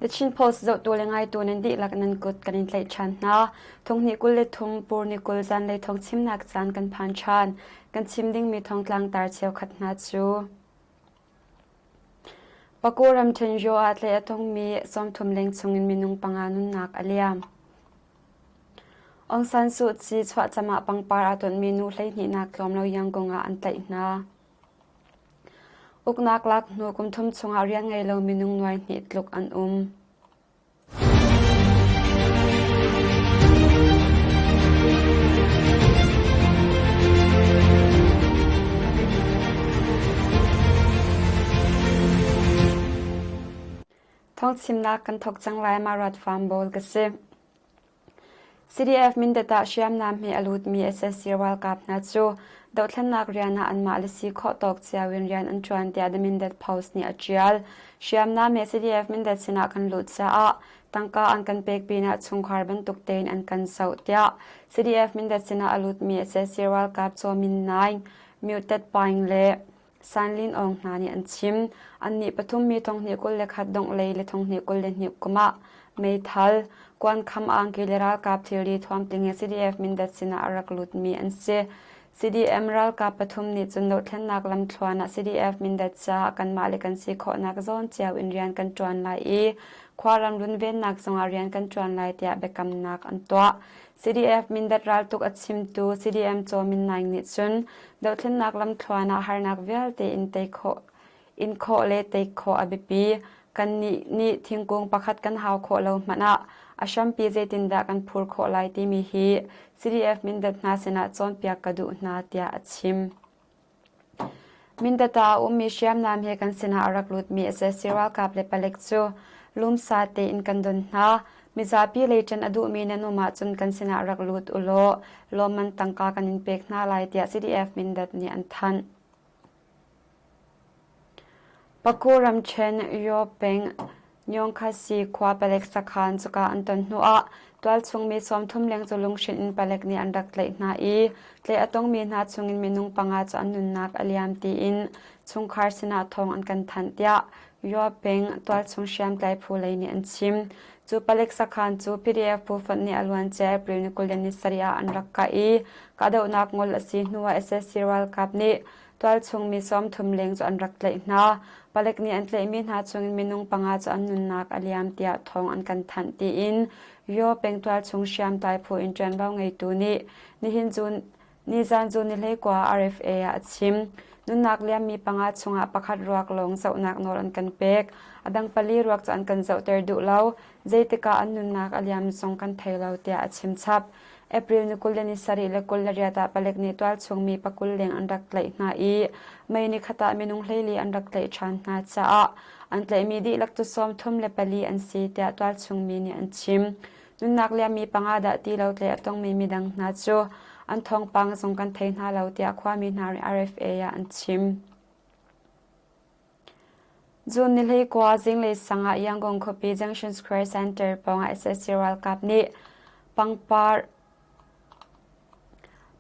The Chin Post zohtu le ngaitu nan dihlak nan kut kan in tlaih ṭhan hna. Thonghnih 23 Pur ni 20 zanlei thawng chimnak caan kan phan ṭhan. Kan chim dingmi thawngtlang tar cheukhat hna cu Paku ramṭhen Yaw ah tlaih a tongmi 30 leng chungin minung panga nunnak a liam. Aung San Suu Kyi chuahcam ah pangpar aa tonhmi nu hleihnihnak tlawm lo Yangon ah an tlaih hna. Uknak lak hnu kum thum chungah rian ngei lo minung nuai hnih tluk an um. Thawngchimnak kan thawk cang lai ma rat farm bawl ka si. CDF Mindat ah hriamnam he a lutmi sac ralkap hna cu dohthlennak rian ah anmah le si khawh tawk cio in rian an ṭuan tiah The Mindat Post nih a ṭial. Hriamnam he CDF Mindat sinah kan luh caah tangka an kan pek pinah chungkhar bantuk tein an kan zoh tiah CDF Mindat sinah a lutmi sac ralkap Chaw Min Naing, Myotet Paing le Sanlin Aung hna nih an chim. Annih pathum mi 2021 donghlei le 2022 kum ah meithal, kuankham angki le ralkap thilri thuamtling he CDF Mindat sinah a rak lutmi an si. CDM ralkap pathum nih cun dohthlennak lamthluan ah CDF Mindat caah kanmah le kan si khawhnak zawn cio in rian kan ṭuan lai i khuaram runvennak zongah rian kan ṭuan lai tiah biakamnak an tuah. CDF Mindat raltuk a chimtu CDM Chaw Min Naing nih cun dohthlennak lamthluan ah harnak vialte in tei khawh in khawh le tei khawh a biapi. Kannih nih thingkung pakhat kan hau khawh lo hmanh ah a hrampi zeitindah kan phur khawh lai timi hi CDF Mindat hna sinah cawnpiak ka duh hna tiah a chim. Mindat ah a ummi hriamnam he kan sinah a rak lutmi sac ralkap le palek cu lumsa tein kan don hna. Mizapi lei ṭan a duhmi nan um ahcun kan sinah rak lut u law lawmman tangka kan in pek hna lai tiah CDF Mindat nih an thanh. Paku ramṭhen Yaw peng Nyongkhasi khua palek sakhan cuka an ton hnuah tualchung mi 30 leng cu lunghrinh in palek nih an rak tlaih hna i tlaih a tongmi hna chungin minung panga cu an nunnak a liam tiin chungkhar sinah thawng an kan thanh tiah Yaw peng tualchung hriamtlai phu lei nih an chim. Cu palek sakhan cu PDF phu fonh nih a luancia April ni 27 ah an rak kah i kahdohnak ngol a si hnuah sac ralkap nih Tualchung mi 30 leng cu an rak tlaih hna. Palek nih an tlaihmi hna chungin minung panga cu an nunnak a liam tiah thawng an kan thanh tiin Yaw peng tualchung hriamtlai phu in ṭuanvo ngeitu nih nihin cu nizan cu ni hleikua RFA ah a chim. Nunnak liammi panga chungah pakhat ruak lawng zohnak nawl an kan pek. A dang pali ruak cu an kan zohter duh lo. Zeitik ah an nunnak a liam zong kan thei lo tiah a chim chap. April ni 20 le ni sarih le 28 ah palek nih tualchung mi pakul leng an rak tlaih hna i May ni khat ah minung 14 an rak tlaih ṭhan hna caah an tlaihmi dihlak cu 34 an si tiah tualchung mi nih an chim. Nunnak liammi panga dah ti lo tlaih a tongmi midang hna cu an thawngpang zong kan thei hna lo tiah khuami hna nih RFA ah an chim. June ni 19 zinglei sang ah Yangon khuapi Junction Square Center pawngah sac ralkap nih pangpar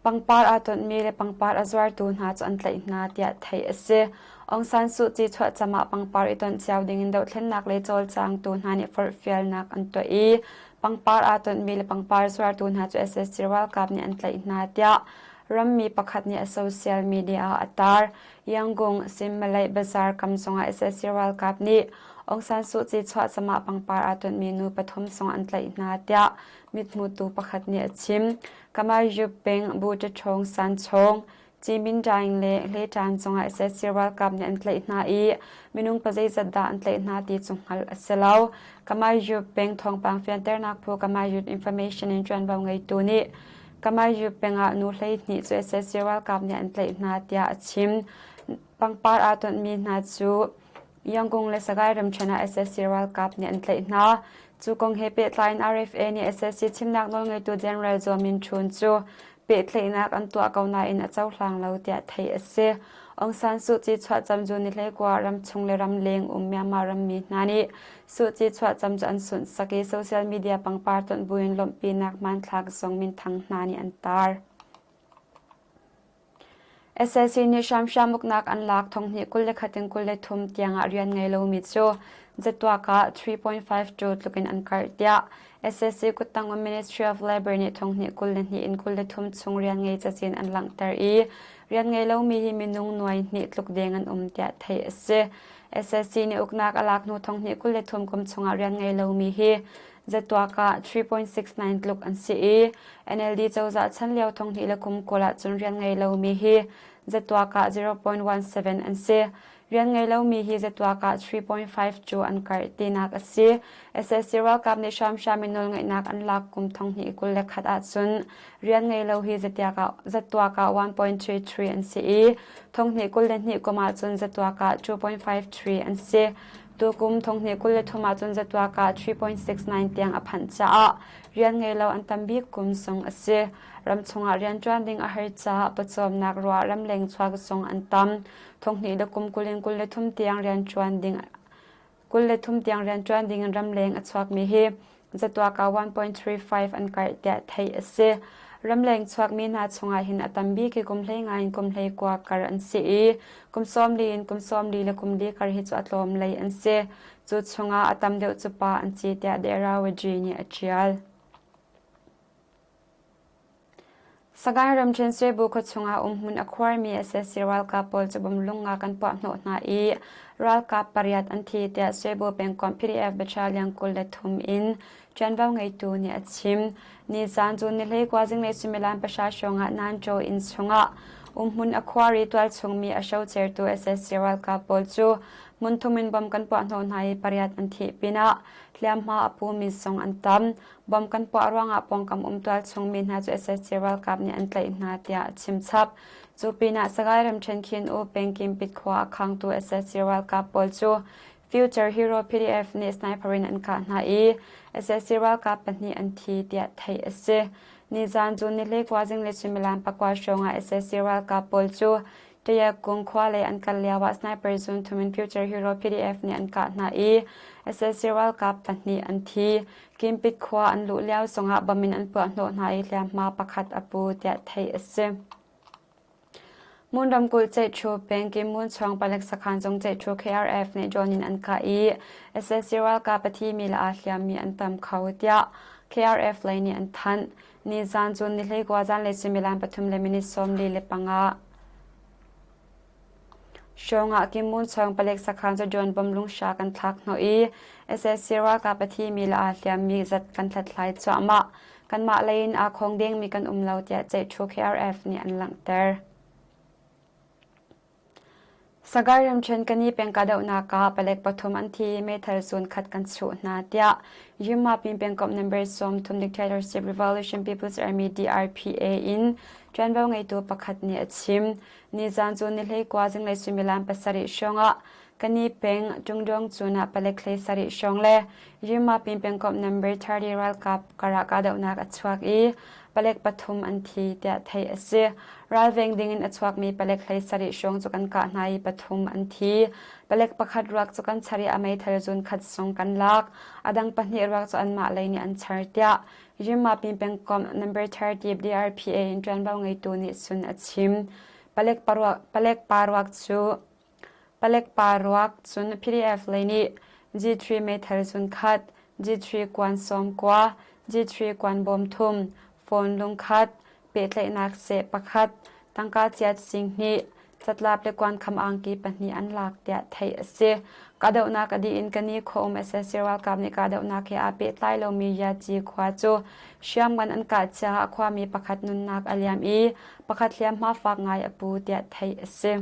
pangpar aa tonhmi le pangpar a zuartu hna cu an tlaih hna tiah theih a si. Aung San Suu Kyi chuahcam ah pangpar i tonh cio dingin dohthlennak lei cawlcangtu hna nih forhfialnak an tuah i pangpar aa tonhmi le pangpar zuartu hna cu sac ralkap nih an tlaih hna tiah rammi pakhat nih a social media ah a tar. Yangon Simmalay Bazar kam zongah sac ralkap nih Aung San Suu Kyi chuahcam ah pangpar aa tonhmi nu pathum zong an tlaih hna tiah mithmutu pakhat nih a chim. Kamayup peng Buṭaṭhawng Sanchawng Cimindaing le Hleṭan zongah sac ralkap nih an tlaih hna i minung pazeizat dah an tlaih hna ti cu hngalh a si lo. Kamayup peng thawngpang fianternak phu Kamayut Information in ṭuanvo ngeitu nih Kamayup peng ah nu 12 cu sac ralkap nih an tlaih hna tiah a chim. Pangpar aa tonhmi hna cu Yangon le Sagaing ramṭhen ah sac ralkap nih an tlaih hna. Cu kong he pehtlai in RFA nih sac chimnak nawlngeitu General Zaw Min Htun cu pehtlaihnak an tuah ko nain a cohlang lo tiah theih a si. Aung San Suu Kyi chuahcam cu ni hleikua ramchung le ramleng um Myanmar rammi hna nih Suu Kyi chuahcam cu an sunhsak i social media pangpar tonh buin lawmhpinak hmanthlak zong minthang hna nih an tar. SAC nih hramhram uknak an lak thonghnih 21 in 23 tiangah rian ngei lomi cu zatuak ah 3.52 tluk in an karh tiah SAC kuttang um Ministry of Labor nih thonghnih 22 in 23 chung rian ngei cazin an langhter i rian ngei lomi hi minung nuai hnih tluk deng an um tiah theih a si. SAC nih uknak a lak hnu thonghnih 23 kum chungah rian ngei lomi hi zatuak ah 3.69 tluk an si i NLD cozah chan lio thonghnih le kum 20 ahcun rian ngei lomi hi zatuak ah 0.17 an si. Rian ngei lomi hi zatuak ah 3.5 cu an karh tinak a si. SSC ralkap nih hramhram in nawlngeihnak an lak kum thonghnih 21 ahcun rian ngei lo hi zatuak ah 1.33 an si i thonghnih 22 kum ahcun zatuak ah 2.53 an si. Tukum thonghnih 23 ahcun zatuak ah 3.69 tiang a phanh caah rian ngei lo an tam bik kum zong a si. Ramchung ah rianṭuan ding a har caah pawcawmnak ruah ramleng chuak zong an tam. Thonghnih le kum 20 in 23 tiang rianṭuan ding 23 tiang rianṭuan ding in ramleng a chuakmi hi zatuak ah 1.35 an karh tiah theih a si. Ramleng chuakmi hna chungah hin a tam bik hi kum hlei nga in kum hlei kua kar an si i kum 40 in kum 40 le kum li kar hi cu a tlawm lei an si. Cu chungah a tam deuh cu pa an si tiah Derawaji nih a ṭial. Sagaing ramṭhen Swebu khuachung ah umhmun a khuarmi sac ralkap pawl cu bawmlung ah kan puahhnawh hna i ralkap pariat an thi tiah Swebu pengkomh PDF Battalion 23 in ṭuanvo ngeitu nih a chim. Nizaan cu nihleikua zinglei suimilam pahra hrawng ah Nanchaw inn chungah umhmun a khuar i tualchung mi a hrocertu sac ralkap pawl cu hmunthum in bom kan puahhnawh hna i pariat an thih pinah hliamhma a pumi zong an tam. Bom kan puah ruangah pawngkam um tualchung mi hna cu sac ralkap nih an tlaih hna tiah a chim chap. Cu pinah Sagaing ramṭhen Khin U pengkim khua a khangtu sac ralkap pawl cu Future Hero PDF nih sniper in an kah hna i sac ralkap pahnih an thi tiah theih a si. Nizaan cu nihleikua zinglei suimilam pakua hrawngah sac ralkap pawl cu Tayakung khua lei an kal lioah sniper zun thum in Future Hero PDF nih an kah hna i sac ralkap pahnih an thi. Kimpit khua an luh lio zongah bom in an puahhnawh hna i hliamhma pakhat a pu tiah theih a si. Mon ramkulh Ceihṭhu peng Kimun chuang palek sakhan zung Ceihṭhu KRF nih drone in an kah i sac ralkap a thimi le aa hliammi an tam kho tiah KRF lei nih an thanh. Nizaan cun ni hleikua zanlei suimilam pathum le minute 45 hrawngah Kimun chuang palek sakhan cu drone bom lungsha kan thlak hnawh i sac ralkap a thimi le aa hliammi zat kan hlathlai cuahmah. Kanmah lei in aa khong dengmi kan um lo tiah Ceihṭhu KRF nih an langhter. Sagaing ramṭhen Kani peng kahdohnak ah palek pathum an thi i meithal zun khat kan chuh hna tiah Yinmapin pengkomh number 30 Dictatorship Revolution People's Army DRPA in ṭuanvo ngeitu pakhat nih a chim. Nizaan cu ni hleikua zinglei suimilam pasarih hrawngah Kani peng Tungdong cun ah palek hlei sarih hrawng le Yinmapin pengkomh number 30 ralkap karah kahdohnak a chuak i palek pathum an thi tiah theih a si. Ralveng dingin a chuakmi palek hlei sarih hrawng cu kan kah hna i pathum an thi. Palek pakhat ruak cu kan char i a meithal zun khat sung kan lak. A dang pahnih ruak cu anmah lei nih an char tiah Yinmapin pengkomh number 30 DRPA in ṭuanvo ngeitu nih cun a chim. Palek palek pa ruak cu Palek pa ruak cun PDF lei nih G3 meithal zun khat, G3 kuan sawm kua, G3 kuan bawm thum, phone lungkhat, pehtlaihnak seh pakhat, tangka chiat sing hnih, catlap le kuan kham angki pahnih an lak tiah theih a si. Kahdohnak a dih in kani khua um sac ralkap nih kahdohnak he aa pehtlai lomi Yaci khua cu hriamngan an kah caah khuami pakhat nunnak a liam i pakhat hliamhma fak ngai a pu tiah theih a si.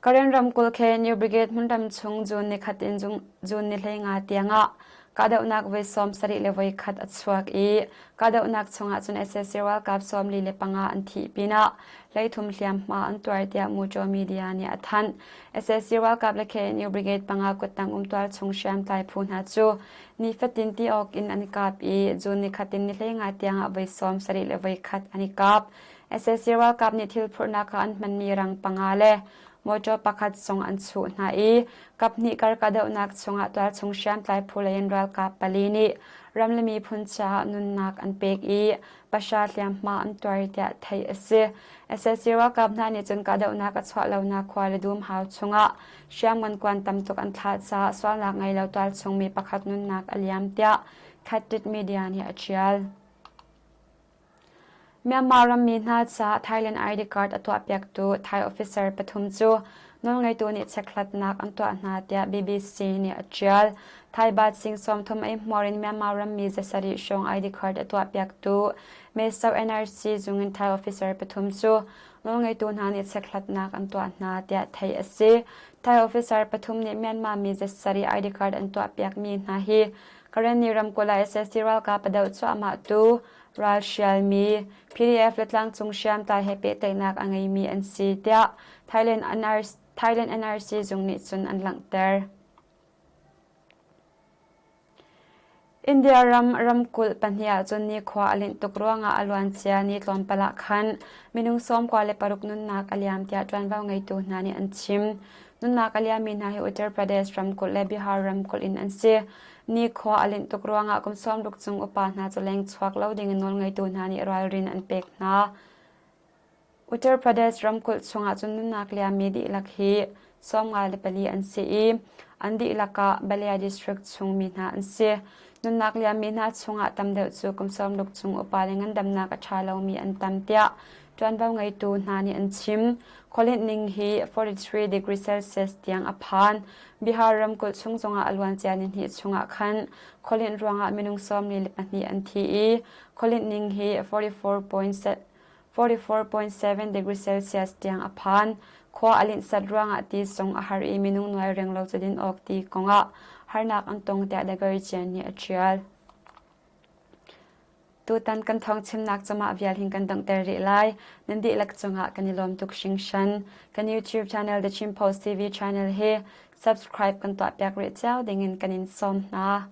Karen ramkulh khe New Brigade hmunram chung June nikhat in June ni 15 tiangah kahdohnak voi 71 a chuak i kahdohnak chungah cun sac ralkap 45 an thih pinah hleithum hliamhma an tuar tiah Muco Media nih a thanh. sac ralkap le KNU Brigade panga kuttang um tualchung hriamtlai phu hna cu nifatin ti awk in an i kap i June nikhat in ni 15 tiangah voi 71 an i kap. Sac ralkap nih thil phurhnak ah an hmanmi rang panga le motor pakhat zong an chuh hna i kaphnih kar kahdohnak chungah tualchung hriamtlai phu lei in ralkap pali nih ram le miphun caah nunnak an pek i pahra hliamhma an tuar tiah theih a si. Sac ralkap hna nih cun kahdohnak a chuah lonak khua le dumhau chungah hriamngan kuan tam tuk an thlah caah sualnak ngei lo tualchung mi pakhat nunnak a liam tiah Khatit Media nih a ṭial. Myanmar rammi hna caah Thailand ID card a tuahpiaktu Thai officer pathum cu nawlngeitu nih chekhlatnak an tuah hna tiah BBC nih a ṭial. Thai bat sing 30 eihmuar in Myanmar rammi zasarih hrawng ID card a tuahpiaktu Meso NRC zung in Thai officer pathum cu nawlngeitu hna nih chekhlatnak an tuah hna tiah theih a si. Thai officer pathum nih Myanmar mi zasarih ID card an tuahpiakmi hna hi Karenni ramkulh ah sac ralkap a doh cuahmahtu ralhrialmi PDF le tlangcung hriamtlai he pehtlaihnak a ngeimi an si tiah Thailand NRC, Thailand NRC zung nih cun an langhter. India ram ramkulh pahnih ahcun nikhua a linh tuk ruangah a luancia ni tlawmpal ah khan minung 96 nunnak a liam tiah ṭuanvo ngeitu hna nih an chim. Nunnak a liammi hna hi Uttar Pradesh ramkulh le Bihar ramkulh in an si. Nikhua a linh tuk ruangah kum 60 cung upa hna cu leng chuak lo ding in nawlngeitu hna nih ralrin an pek hna. Uttar Pradesh ramkulh chungah cun nunnak liammi dihlak hi 54 an si i an dihlak ah Ballia district chungmi hna an si. Nunnak liammi hna chungah tam deuh cu kum 60 cung upa le ngandamnak a ṭha lomi an tam tiah ṭuanvo ngeitu hna nih an chim. Khualinh ning hi 43 degree Celsius tiang a phan. Bihar ramkulh chung zongah a luancia nihnih chungah khan khualinh ruangah minung 42 an thi i khualinh ning hi 44.7 degree Celsius tiang a phan. Khua a linhsat ruangah ti zong a har i minung nuai renglo cu din awk ti kongah harnak an tong tiah The Guardian nih a ṭial. Tutan kan thawngchimnak cungah vial hin kan donghter rih lai. Nan dihlak cungah kan i lawm tuk hringhran. Kan YouTube channel The Chin Post TV channel hi subscribe kan tuahpiak rih cio dingin kan in sawm hna.